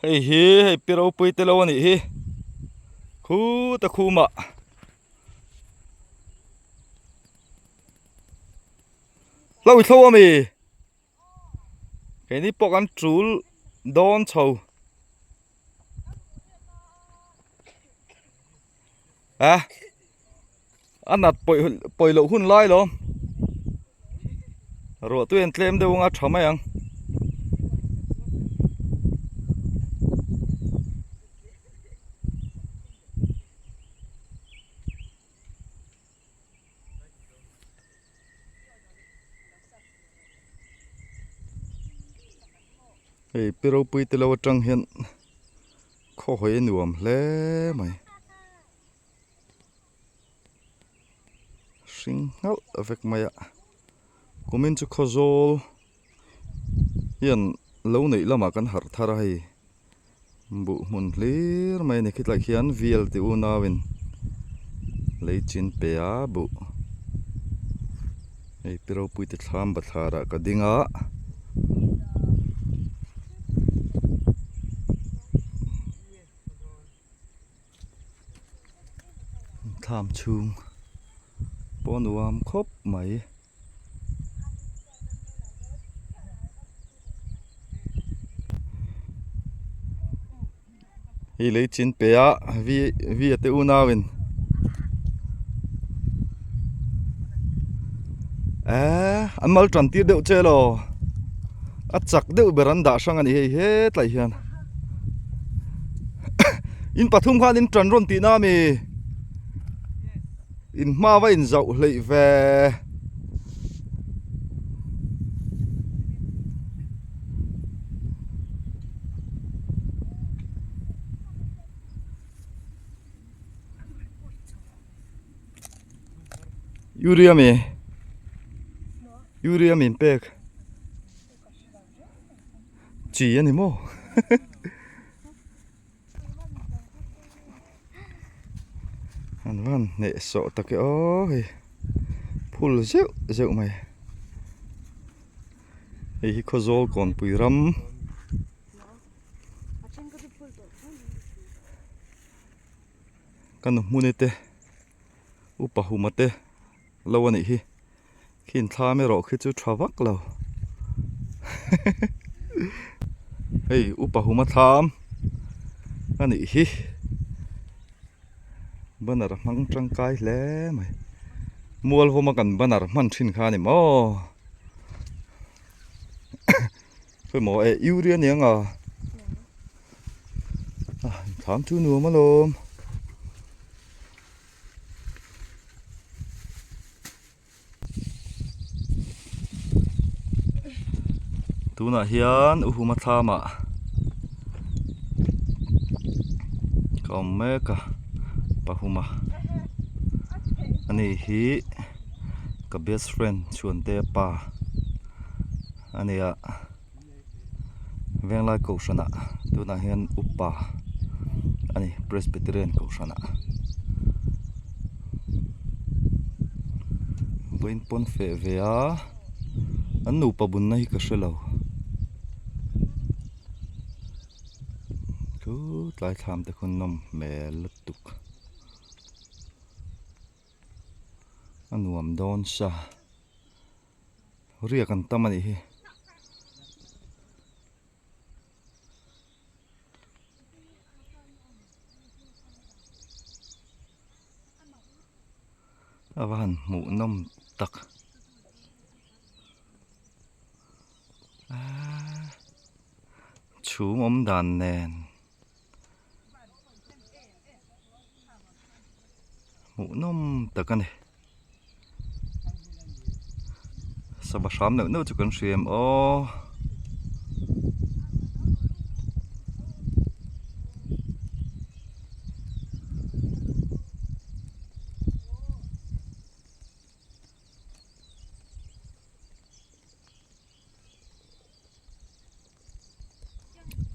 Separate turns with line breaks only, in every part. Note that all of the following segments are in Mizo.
Hei hi hei pi ropui te lo a nih hi khuta khumah. Hlo i thlo ami? Keini pawh kan tul dawn chho. A a nat pawih pawih loh hun lai lawm ruah tui an tlem deuh anga tha mai ang. Hei pi ropui te lo atang hian khaw hawi a nuam hle mai hring nghalh vek mai a kumin chu khawzawl hian lo neih lamah kan harh thar a hei buh hmun hlir mai a ni khitlai khian vial ti unauin lei chin pe a buh hei pi ropui te thlam bathlar ah ka ding a. Thlam chhung pawh a nuam khawp mai. Hei lei chin pe a vi vi a te unau in eee an mal tan tir deuh che elaw a chak deuh ber an dah hrang a ni hei hetlai hian in pathum khan in tan rawn tihna ami in hma va in zauh hleih ve. Urea mi Urea min pek chi a ni maw an van hneh sawh tak e aw hei phul zeuh zeuh mai hei hi khawzawl kawnpui ram ka nu hmuni te upa huma te lo a nih hi khi inthlam erawh khi chu tha vak lo hei upa huma thlam a nih hi banner a hmang tangkai hle mai mual vawma kan banner hman thin kha a ni maw pawimawh eh urea aniang a thlam chu nuam alawm. Tunah hian u huma thlamah ka awm mek a pahuma ani hi ka best friend chhuante pa a ni a Venglai kohhranah tunah hian upa a ni Presbyterian kohhranah vawiin pawn feh ve a an nupa bunna hi ka hre lo chu tlai thlam te khawn nawm hmel lutuk a nuam dawn sa. Riak an tam a nih hi. A va han hmuh nawm tak. Chhum awm dan nen. Hmuh nawm tak a ni. Sava hram neuh neuh chu kan hria em aw.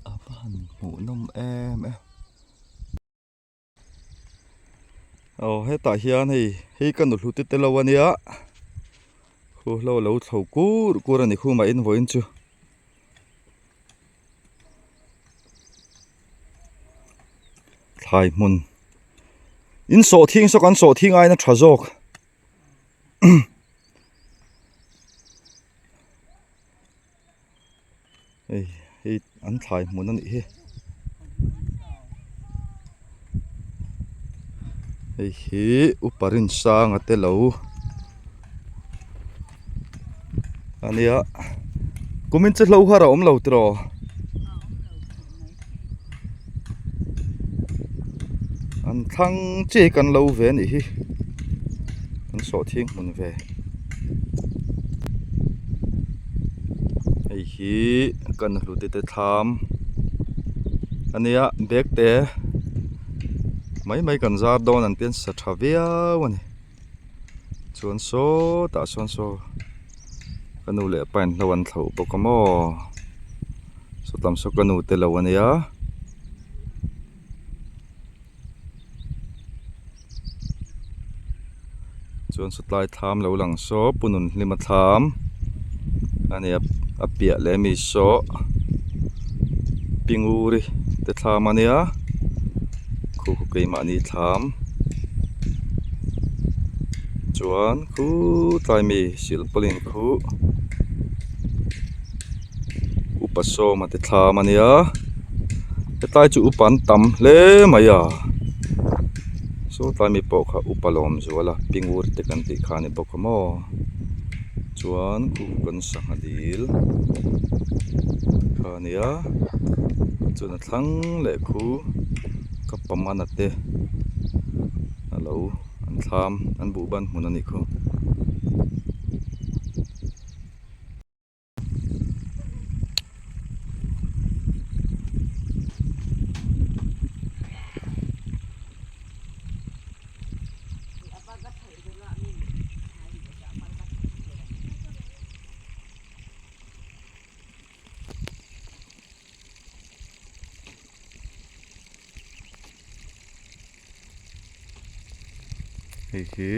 A va han hmuh nawm em em. Aw hetah hian hei hei ka nuhlu te te lo a nia khu hlo lo thlo kur kur a ni khumah in vawiin chu. Thlai hmun in sawhthing saw kan sawhthing aiin a tha zawk hei hei an thlai hmun a nih hi hei hi upa Rinsanga te lo a nia kumin chu hlo har a awm lo tiraw. An thlang chi hi kan lo ve a nih hi an sawhthing hmun ve hei hi kan hlute te thlam a nia bag te mai mai kan zar dawn an pian sa tha viau a ni. Chuan sawtah sawn saw ka nu leh pa in hlo an thloh bawk a maw sawtlam saw ka nu te lo a nia. Chuan sawtlai thlam lo lang saw pu nun hlima thlam a nia a piah leh ami saw pinguri te thlam a nia khu khu keimahni thlam. Chuan khutlai mi silpaulin khu upa sawma te thlam a nia hetlai chu upa an tam hle mai a saw tlai mi pawh kha upa lawm zual a pingur te kan tih kha a ni bawk a maw chuan khu kan sangha dil kha a nia chuan a thlang leh khu ka pamana te a lo an thlam an buh ban hmun a nih khu. Hei hi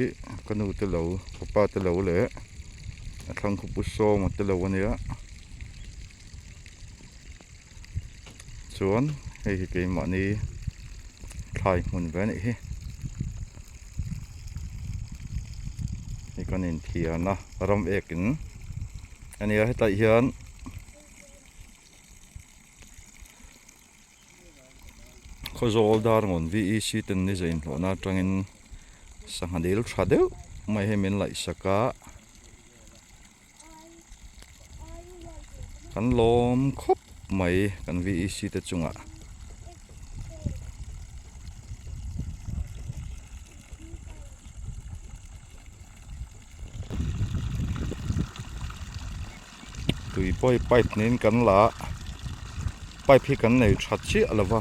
ka nu te lo ka pa te lo leh a thlang khaw pu sawma te lo a nia chuan hei hi keimahni thlai hmun ve a nih hi hei kan inthiarna ram ekin a nia hetlai hian. Khawzawl Darngawn VEC ten ni zain hlawhna atangin sangha dil tha deuh mai hei min laihsak a kan lawm khawp mai kan VEC te chungah. Tui pawh hi pipe niin kan la a pipe hi kan nei tha chiah lo va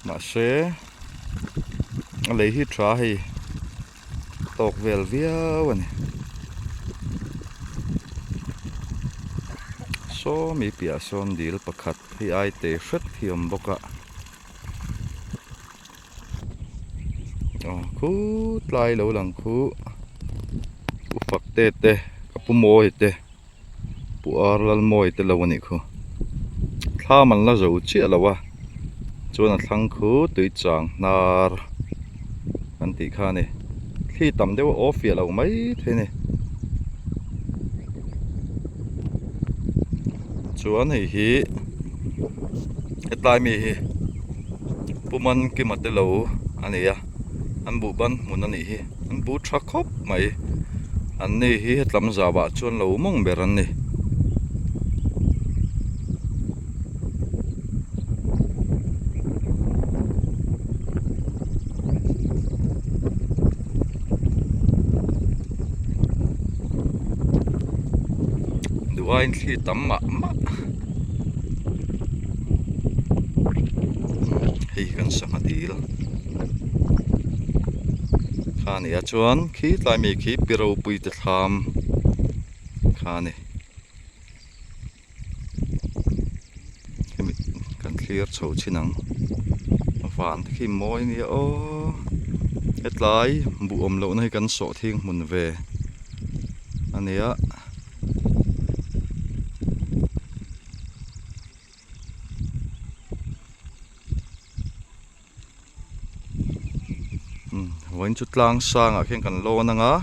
mahse a lei hi tha hei tawk vel viau a ni saw mi piah sawn dil pakhat hei ai te hret hi a awm bawk a. Aw khutlai lo lang khu u fak te te ka pu mawi te pu ar lal mawi te lo a nih khu thlam an la zo chiah lo a chuan a thlang khu tui chang hnar an tih kha a ni thli tam deuh a aw fiah lo mai thei a ni chuan hei hi hetlai mi hi. Pu Mankima te lo a nei a an buh ban hmun a nih hi an buh tha khawp mai an ni hi hetlam zau ah chuan lo mawng ber an ni. Duh aiin thli tam mah mah. Hei hi kan sangha dil kha a ni a chuan khi tlai mi khi pi ropui te thlam kha a ni hemi kan thlir chho chin ang van te khi mawi a nia aw hetlai buh awm lohna hi kan sawh thing hmun ve a nia. Vawiin chu tlang sangah khian kan lawn ang a,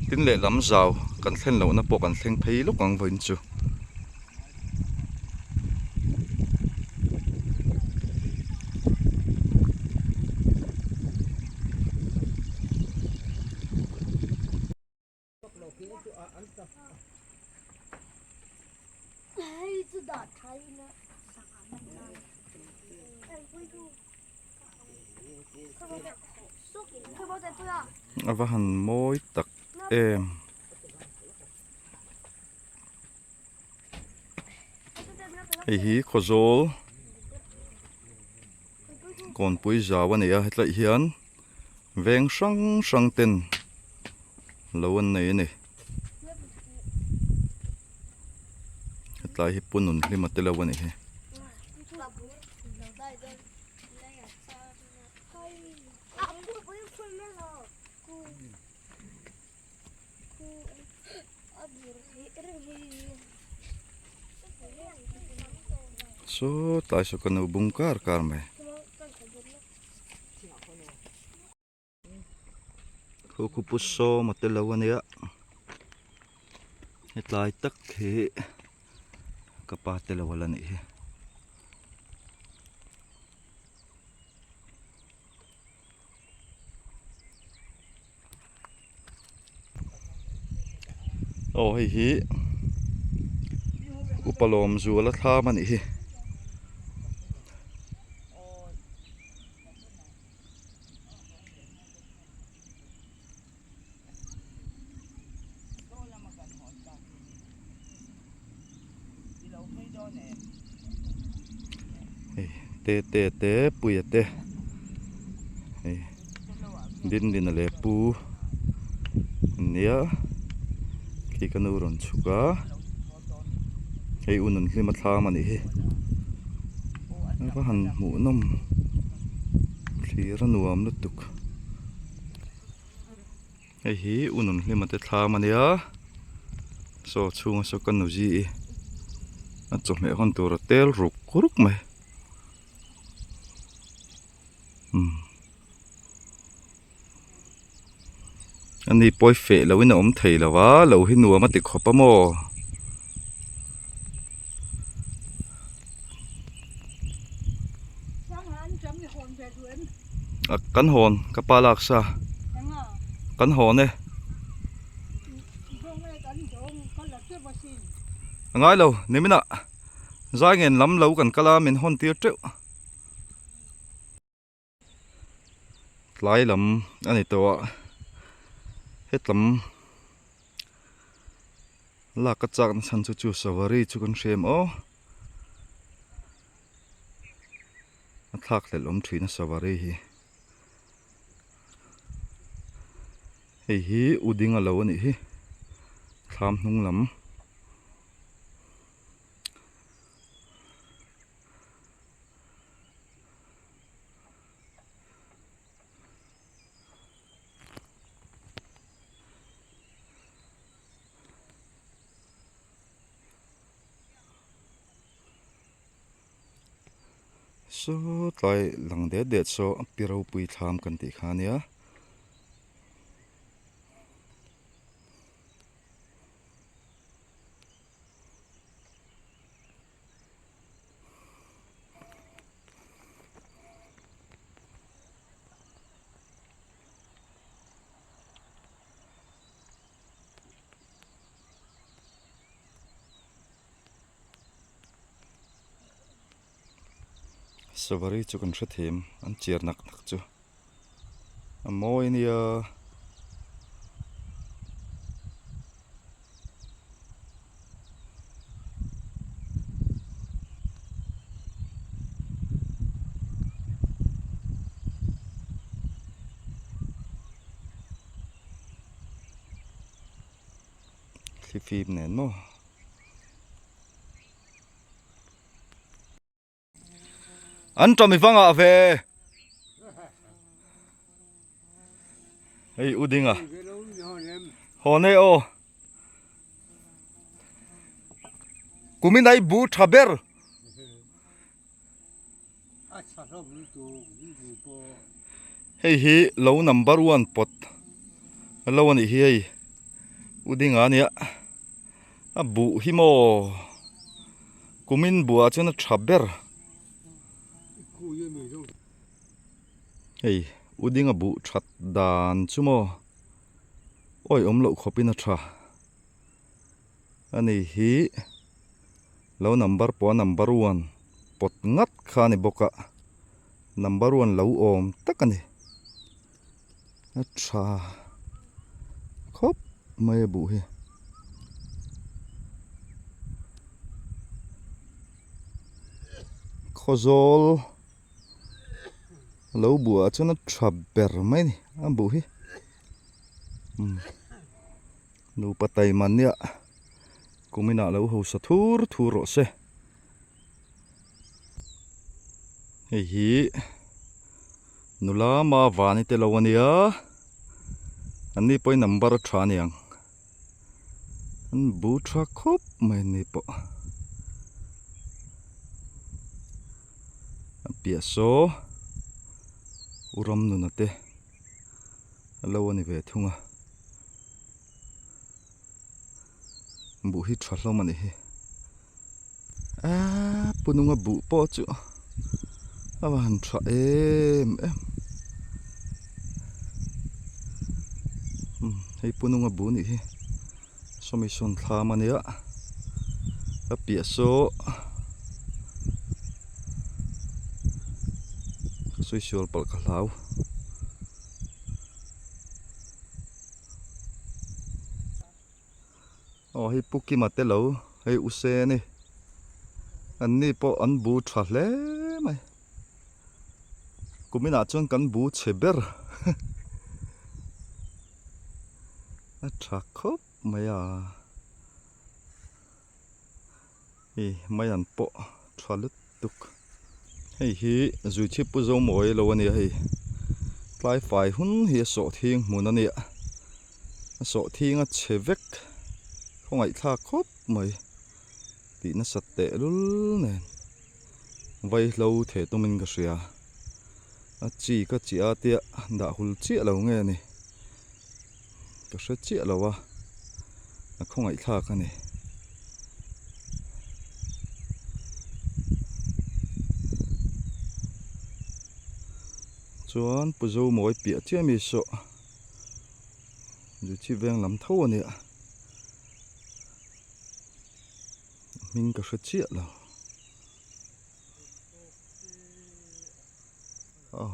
tin lehlam zau kan thlen lohna pawh kan thleng phei lawk ang vawiin chu. A va han mawi tak em. Hei hi Khawzawl Kawnpui zau a ni a hetlai hian veng hrang hrang ten lo an nei a ni. Hetlai hi Pu Nunhlima te lo a ni hi. Saw tlai saw ka nu bung kar kar mai. Khu khu pu sawm a tel lo a nia hetlai tak hi ka pa te lo a la nih hi. Aw hei hi upa lawm zual a thlam a nih hi. Hei te te te puia te hei dindina leh pu an nia khi ka nu rawn chhuk a hei u nunhlima thlam a nih hi a va han hmuh nawm thlir a nuam lutuk. Hei hi u Nunhlima te thlam a nia saw chhunga saw ka nuzi i a chawhmeh hawn tur a tel ruk ruk mai umm ani pawi feh lo in a awm thei lo a lo hi nuam a ti khawp a maw. Kan hawn ka pa lak sa kan hawn e a ngai lo nimin ah zai ngen lam lo kan kal a min hawn tir teuh tlai lam a ni tawh a hetlam lak a chak na chhan chu chu savari chu kan hria em aw. A thlak hlelh awm thin a savari hi. Hei hi u ding a lo a nih hi thlam hnung lam. Saw tlai lang det det saw pi ropui thlam kan tih kha ania. Savari chu kan hre them an chiar nak nak chu a mawi a nia. Thlifim nen maw. An tawm i vang ah ve. Hei u ding a. Haw nei aw. Kumin ai bu tha ber. Hei hi lo number one pawt lo a nih hi hei u dinga ania a buh hi maw kumin buh ah chuan a tha ber hei u dinga buh that dan chu maw awi awm loh khawpin a tha a ni hi lo number pawh a number one pawt ngat kha a ni bawk a number one lo awm tak a ni a tha khawp mai a buh hi. Khawzawl lo buh ah chuan a tha ber mai a ni a buh hi umm. Nupa taima nia kuminah lo hausa thur thur rawh se. Hei hi nula ma vani te lo a nia an ni pawhin number a tha a niang an bu tha khawp mai an ni pawh a piah saw u ram nuna te a lo a ni ve thung a. Buh hi tha hlawm a nih hi aaa pu nunga buh pawh chu a va han tha em em hei pu nunga buh a nih hi sawmi sawn thlam a nia a piah saw ka sawi sual palh ka hlau. Aw hei Pu Kima te lo hei U Seni an ni pawh an bu tha hle mai kuminah chuan kan bu chhe ber a tha khawp mai a hei mai an pawh tha lutuk. Hei hi Zuichhip Pu Zomawi lo a nia hei. Tlai fai hun hi a sawhthing hmun a nia. A sawhthing a chhe vek khawngaihthlak khawp mai tih nasat teh lul nen vaihlo theh tumin ka hria. A chi ka chiah a tia dah hul chiah lo nge a ni. Ka hre chiah lo a, a khawngaihthlak a ni. Chuan Pu Zomawi piah chiah mi saw Zuchhip veng lam tho a nia, hming ka hre chiah lo. Aw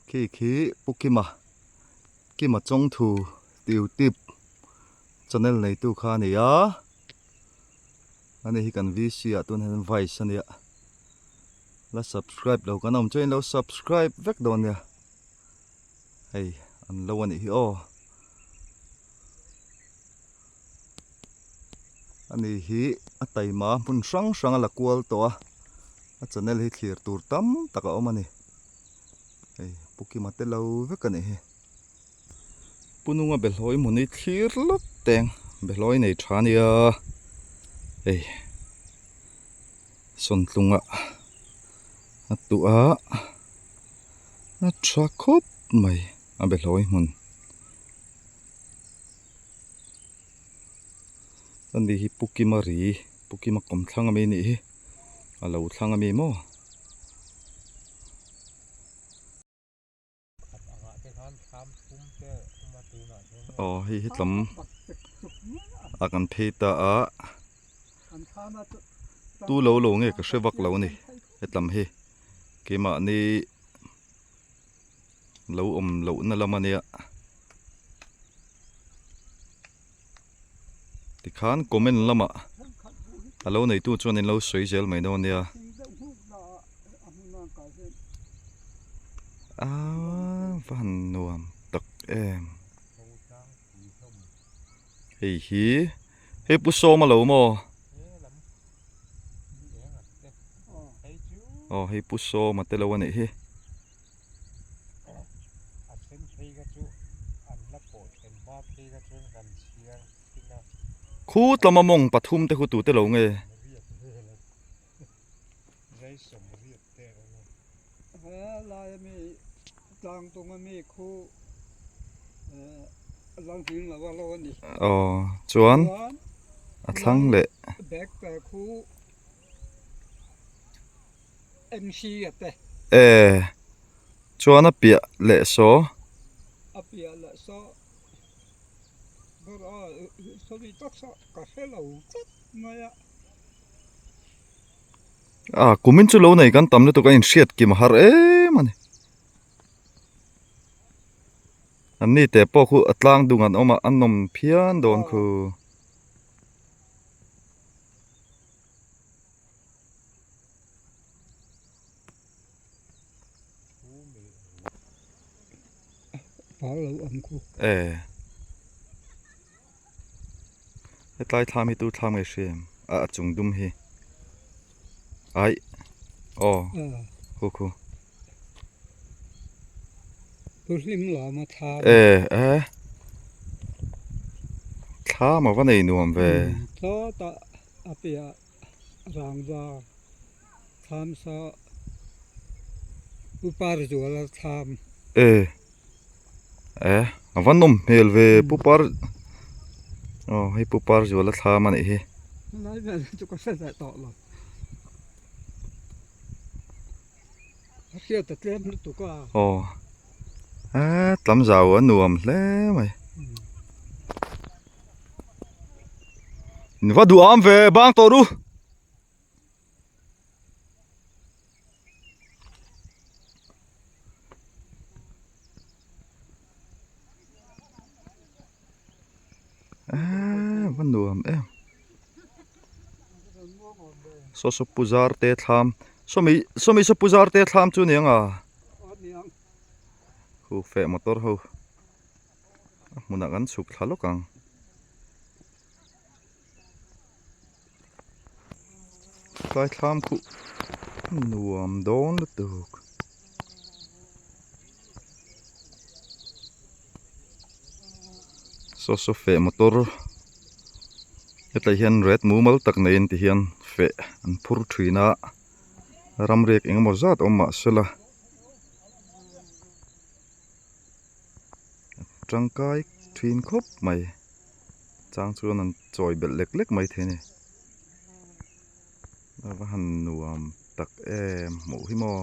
khi khi Pu Kima. Kima Chawngthu Youtube channel neitu kha a ni a, ani hi kan VC ah tun hian vice a nia, la subscribe lo kan awm chuan in lo subscribe vek dawn nia, hei an lo a nih hi aw. Ani hi a taima hmun hrang hrang a la kual tawh a, a channel hi thlir tur tam tak a awm a ni. Hei Pu Kima te lo vek a nih hi. Pu Nunga Behlawi hmun hi thlir lawk teng Behlawi nei tha a nia hei sawntlunga a tuah a tha khawp mai a Behlawi hmun. Ani hi Pu Kima ri Pu Kima kawmthlang ami a nih hi a lo thlang ami maw. Aw hei hi tlawm a kan phei ta a tu lo lo nge ka hre vak lo a ni hetlam hi keimahni lo awm lohna lam a nia tikhan comment lamah a lo neitu chuan in lo sawi zel mai dawn nia aaa va han nuam tak em hei hi hei pu sawma lo maw aw hei pu sawma te lo a nih hi.
A then phei kha chu an la pawh then hma phei kha chuan kan chhiar thin a.
Khu tlama mawng pathum te khu tute lo nge?
Riat vel a zai sawm riat te a awm a.
He lai ami
Tlang tung ami khu Lalhming lo a lo a ni.
Aw chuan a thlang leh.
Bag khu MC a te.
E chuan a piah leh saw.
A piah leh saw ber a sawi tak saw ka hre lo tlat mai a.
A kumin chu lo nei kan tam lutuk a inhriat kim a har em a ni. An ni te pawh khu a tlang dung an awm a a nawm phian dawn khu. E hetlai thlam hi tu thlam nge hria em a a chung dum hi aih aw khu khu. E e thlam a va nei nuam ve.
Rangva thlam sa Pu Parzuala thlam.
E e a va nawm hmel ve Pu Par aw hei Pu Parzuala thlam a nih hi.
Helai vel hi chu ka hre leh tawh lo. A hriat a tlem lutuk a.
Aw e tlam zau a nuam hle mai. In va duh am ve bang tawh ru. Eee va nuam em. Saw saw puzar te thlam sawmi sawmi saw puzar te thlam chu aniang a. Khu feh motor ho. A hmunah kan chhuk thla lawk ang. Tlai thlam khuh nuam dawn lutuk. Saw saw feh motor hetlai hian red mumal tak neiin ti hian feh an phur thin a ramriak engemaw zat awm mahsela. Tangkai thin khawp mai chang chuan an chawi belh lek lek mai thei a ni a va han nuam tak em hmuh hi maw.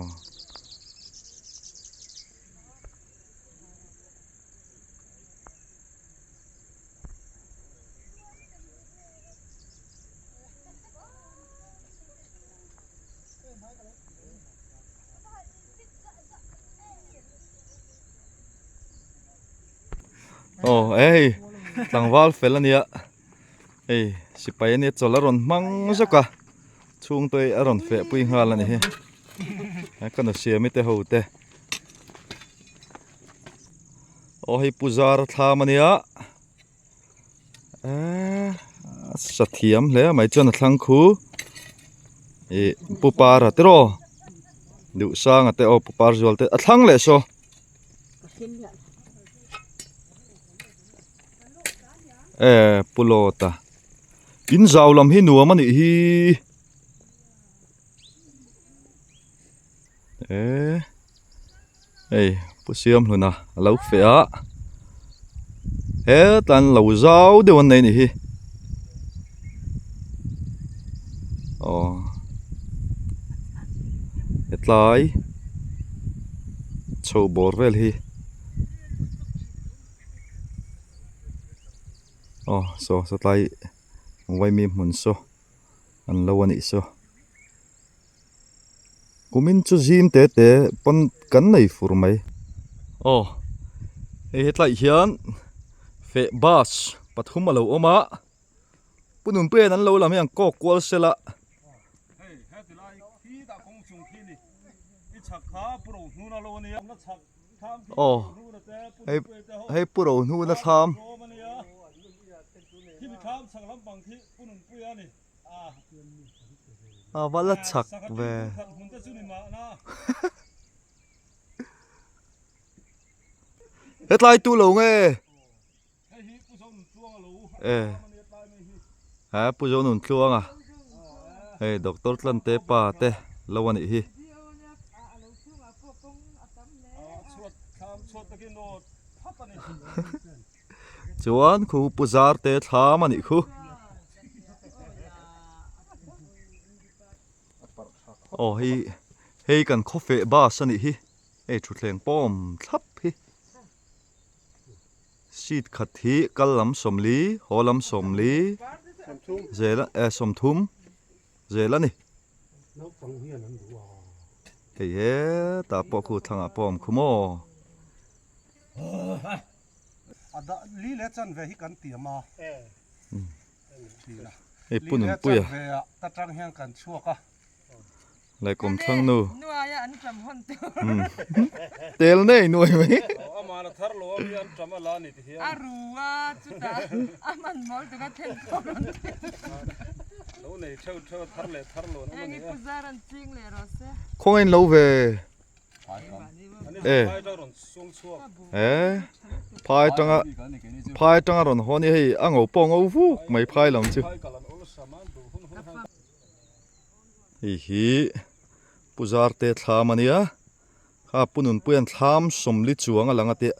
Aw hei tlangval fel a nia hei sipai a nia chawlh a rawn hmang zawk a chhung te a rawn feh pui nghal a ni hi ka nu siami te ho te aw hei pu zar a thlam a nia eee a sa thiam hle mai chuan a thlang khu ih pu para te rawh duhsanga te aw pu par zual te a thlang leh saw. E pu lawta in zau lam hi nuam a nih hi e hei pu siam hluna a lo feh a hetlai an lo zau deuh an nei a nih hi aw hetlai chho bawr vel hi aw saw sawtlai vaimi hmun saw an lo a nih saw kumin chu zim te te pawn kan nei fur mai aw hei hetlai hian feh bus pathum a lo awm a pu nunpuia'n an lo lam hi an kawk kual sela. Aw hei hei pu rohnuna thlam. A va la chak ve. Hetlai tu lo nge. E he Pu Zonuntluanga hei doctor Tlante pa te lo a nih hi. Chuan khu pu zar te thlam a nih khu. Aw hei hei kan khawfeh bus a nih hi hei thutthleng pawm thlap hi. Seat khat hi kal lam 40 haw lam 40 zel eh 30 zel a ni. Hei hetah pawh khu thlangah pawh a awm khu maw. Hei pu Nunpuia Laikawm thlang nu tel nei nuai mai. Khawngaih in lo ve. E e phai tanga phai tanga rawn haw ni hei a ngo pawh ngo vuk mai phai lam chu hei hi pu zarte thlam a nia kha pu nunpuia'n thlam 40 chuang a lang a tih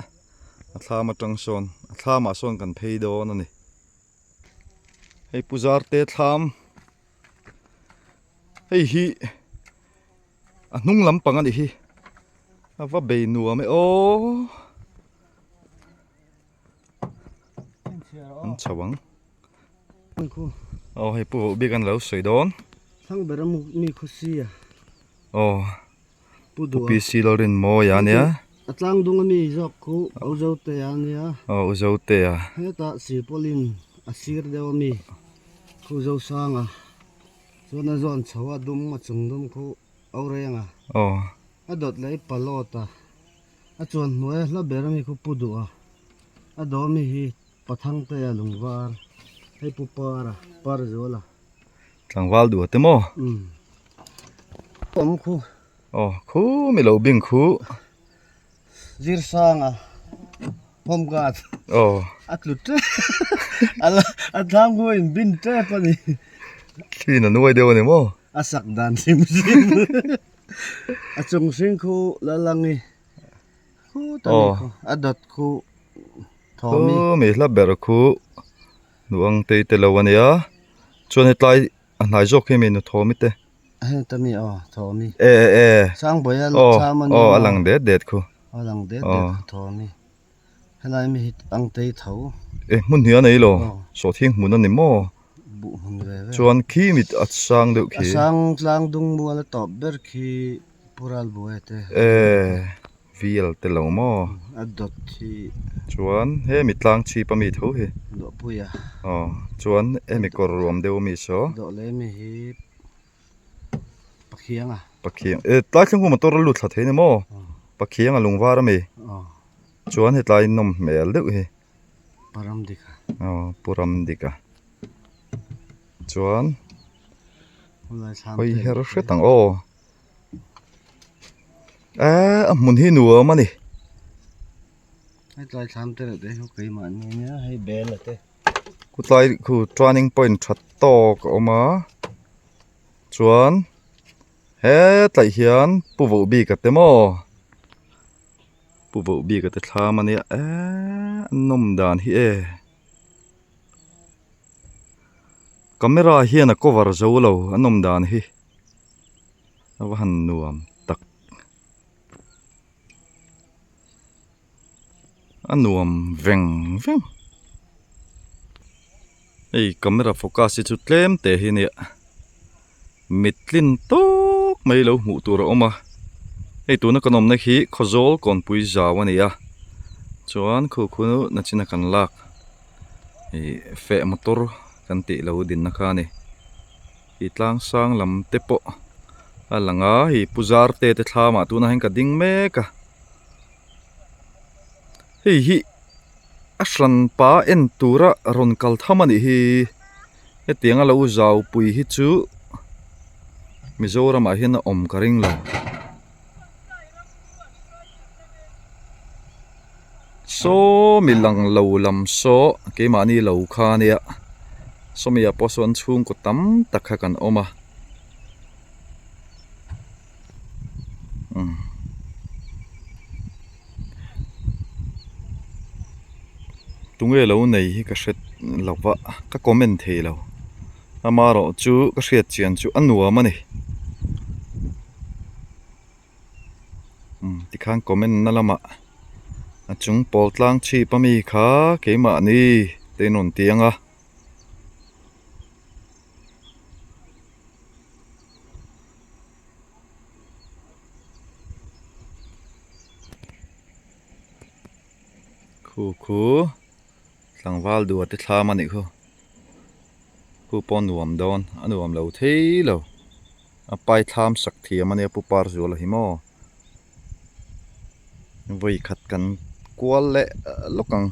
a thlam atang sawn a thlamah sawn kan phei dawn a ni hei pu zarte thlam hei hi. A hnung lampang a nih hi a va bei nuam e aw an chho ang aw hei pu bik an lo sawi dawn
thlang ber a mi khu si a
aw pu PC Lalrinmawia a nia
a tlang dung a mi zawk khu u Zotea a nia
aw u Zotea
hetah sirpawlin a sir deuh a mi khu Zosanga. Chuan a zawn chho a dum a chung dum khu o reng a.
Aw.
A dawt leh i palawt a. A chuan hnuai a hla ber ami khu pu duh a. A dawh ami hi Pathangte a lungvar hei pu par a par zual a.
Tlangval duh a te maw?
Umm. Awm khu.
Aw khu mi lo bing khu.
Zir sang a home guard
aw
a tlu tep a thlam khu a in bin tep a ni
thliin a nuai deuh a ni maw
a sak dan hrim hrim a chung hring khu la lang i khu ta ni khu a dawt khu thawm i
khu mi hla ber khu nuang tei te lo a nia chuan hetlai A hnai zawk hi mi nu thawmi te.
Heng ta mi aw thawmi.
E e e.
Sangbawi a cham a ni
aw a lang det det khu.
A lang det det khu thawmi. Helai mi hi ang tei tho.
E hmun hi a nei lo. Sawhthing hmun a ni maw?
Buh hmun ve ve.
Chuan khi mit a sang deuh khi.
A sang tlang dung mual a tawp ber khi Pu Ralbuai te.
E vial te lo maw?
A dawt hi.
Chuan hemi tlang chhip a mi tho hi.
Dawhpui a.
Aw chuan hemi kawr ruam deuh a mi saw.
Dawh leh mi hi Pakhiang a.
Pakhiang e tlai thleng khu motor a lut thla thei ni maw? Pakhiang a lung var a mi.
Aw.
Chuan hetlai nawm hmel deuh hi.
Paramdika.
Aw Puramdika. Chuan hawi her hret ang aw. Eee a hmun hi nuam a ni.
Hei tlai thlam te reuh te hi keimah ni nia hei bel a te.
Khu tlai khu turning point tha tawk a awm a chuan hetlai hian pu voh bik a te maw pu voh bik a te thlam a nia eee a nawm dan hi e. Camera hian a cover zo lo a nawm dan hi. A va han nuam tak. A nuam veng veng. Hei camera focus hi chu tlem teh hi nia. Mittlin tawk mai lo hmuh tur a awm a. Hei tuna kan awmna hi Khawzawl Kawnpui zau a ni a. Chuan khu khu nachina kan lak ih feh motor kan tih lo dinna kha a ni. Ih tlang sang lam te pawh a lang a hei pu zarte te thlamah tunah hian ka ding mek a hei hi a hran pa en tura rawn kal tham a nih hi hetiang a lo zau pui hi chu Mizoramah hian a awm ka ring lo. Saw mi lang lo lam saw keimahni lo kha a nia sawmi ah pawh sawn chhungkaw tam tak kha kan awm a umm. Tunge lo nei hi ka hre lo va, ka comment thei lo. Amaherawh chu ka hriat chian chu a nuam a ni. Umm tikhan comment na lamah a chung pawl tlang chhip ami kha keimahni te in rawn ti ang a. Khu khu tlangval duh te thlam a nih khu khu pawh nuam dawn a nuam lo thei lo a pai thlam sak thiam a nia pu par zual a hi maw vawi khat kan kual leh lawk ang.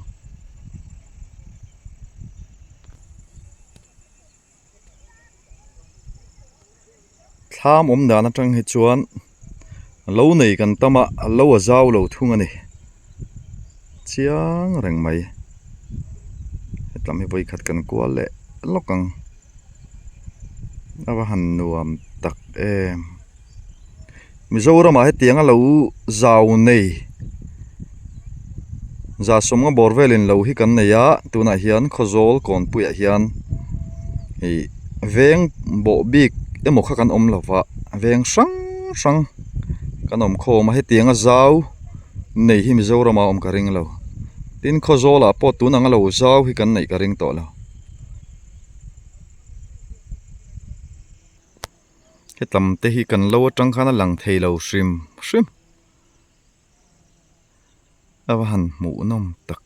Thlam awm dan atang hi chuan lo nei kan tam a lo a zau lo thung a ni chiang reng mai hetlam hi vawikhat kan kual leh lawk ang a va han nuam tak em Mizoram ah hetiang a lo zau nei za sawmnga bawr velin lo hi kan nei a tunah hian Khawzawl kawnpuiah hian ih veng bawh bik emaw kha kan awm lo va veng hrang hrang kan awm khawm a hetiang a zau nei hi Mizoram ah a awm ka ring lo tin Khawzawl ah pawh tun anga lo zau hi kan neih ka ring tawh lo. Hetam te hi kan lo atang khan a lang thei lo hrim hrim a va han hmuh nawm tak.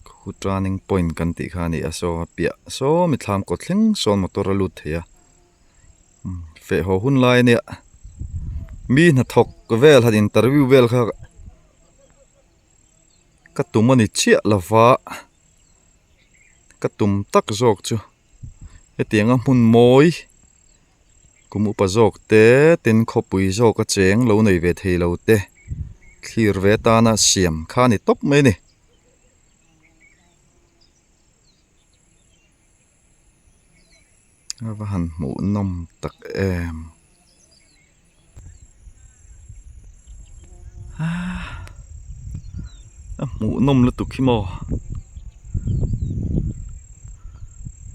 Khu turning point kan tih kha a ni a saw a piah saw mi thlam kawt thleng sawn motor a lut thei a feh haw hun lai a nia mi hnathawk vel han interview vel kha. Ka tum a ni chiah lova ka tum tak zawk chu hetianga hmun mawi kum upa zawk te tin khawpui zawk a cheng lo nei ve thei lo te thlir ve atana siam kha a ni tawp mai a ni. A va han hmuh nawm tak em a hmuh nawm lutuk hi maw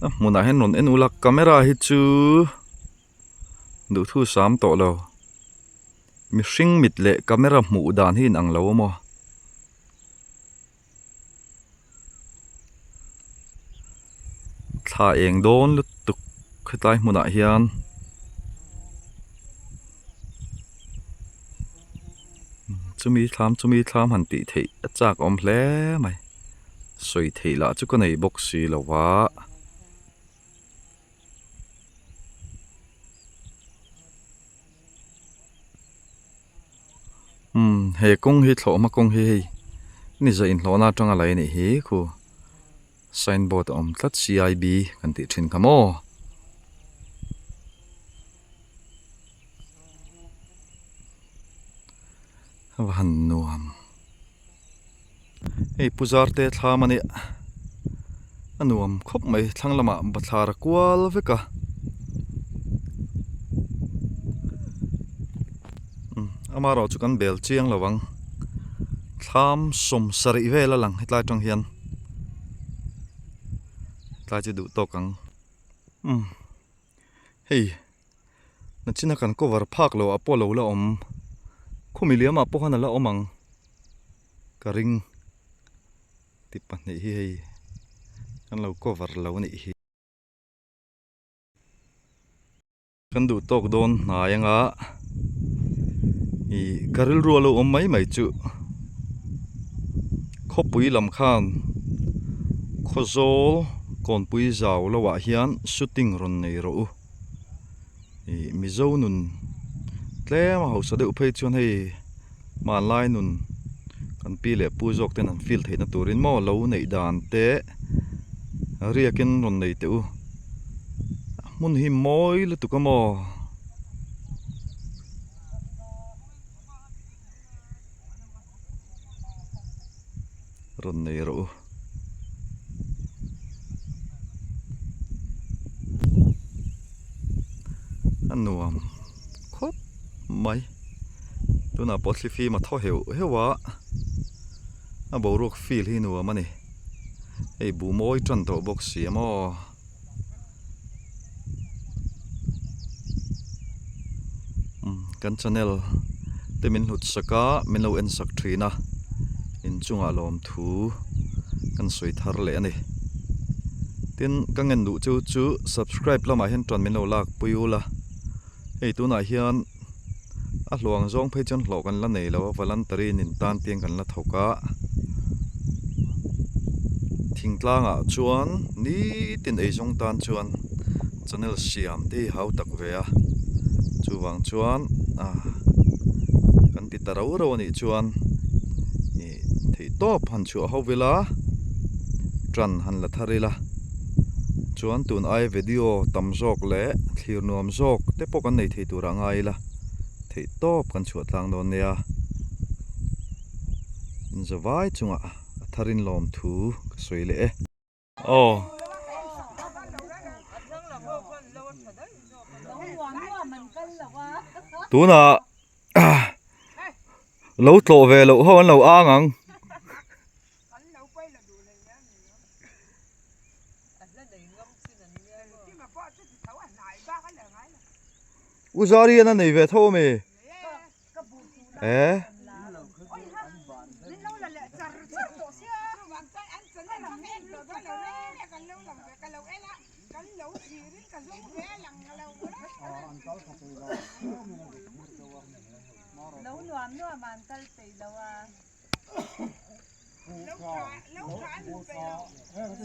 a hmunah hian rawn en ula camera hi chu duhthu sam tawh lo mihring mit leh camera hmuh dan hi inang lo a maw. Thla eng dawn lutuk hetlai hmunah hian chumi thlam chumi thlam han tih theih a chak awm hle mai sawi theih lah chu ka nei bawk si lo va. Umm he kawng hi thlawhhma kawng hi hei ni za inhlawhna atanga lei anih hi khu sign board a awm tlat C_I_B kan tih thin kha maw. A va han nuam hei pu zarte thlam a nia a nuam khawp mai thlang lamah bathlar a kual vek a amaherawh chu kan bel chiang lo ang thlam sawm sarih vel a lang hetlai atang hian hetlai chu duh tawk ang umm hei. Nachina kan cover phak loh ah pawh lo la awm khumi liamah pawh khan a la awm ang ka ring ti pahnih hi hei kan lo cover lo a nih hi. Kan duh tawk dawn hnai anga ih ka rilru a lo awm mai mai chu khawpui lam khan Khawzawl kawnpui zau lo ah hian shooting rawn nei rawh u. Ih Mizo nun tlem a hausa deuh phei chuan hei hmanlai nun kan pi leh pu zawk ten an feel theihna turin maw lo neih dan te riakin rawn nei teh u a hmun hi mawi lutuk a maw. Rawn nei rawh u. A nuam khawp Tunah pawh thlifim a thaw heuh heuh a, a boruak feel hi nuam a ni. Hei buh mawi tan tawh bawk si a maw. Kan channel te min hlut sak a, min lo en sak thin a, inchungah lawmthu kan sawi thar leh a ni. Tin, ka ngen duh chu chu subscribe lamah hian tan min lo lak pui ul a, hei tunah hian a hluang zawng phei chuan hlawh kan la nei lo a, voluntary nin tan tiang kan la thawk a, thingtlangah chuan nitin eizawng tan chuan channel siam te hi hau tak ve a, chuvang chuan ah kan ti ta rau rau a nih chuan ih theih tawp han chhuah ho ila tan han la thar ila chuan tun ai video tam zawk leh thlir nuam zawk te pawh kan nei thei tur ah ngai ila theih tawp kan chhuah tlang dawn nia inzawai chungah a tharin lawmthu ka sawi leh e. Aw. Tunah lo tlawh ve loh ho an lo ang ang. U Zarian a nei ve tho a mi? Eh.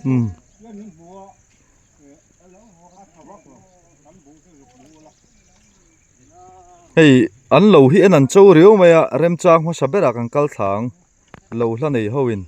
Hmm. Hei an lo hi en an cho riau mai a remchang hmasa berah kan kal thla ang lo hla nei ho in.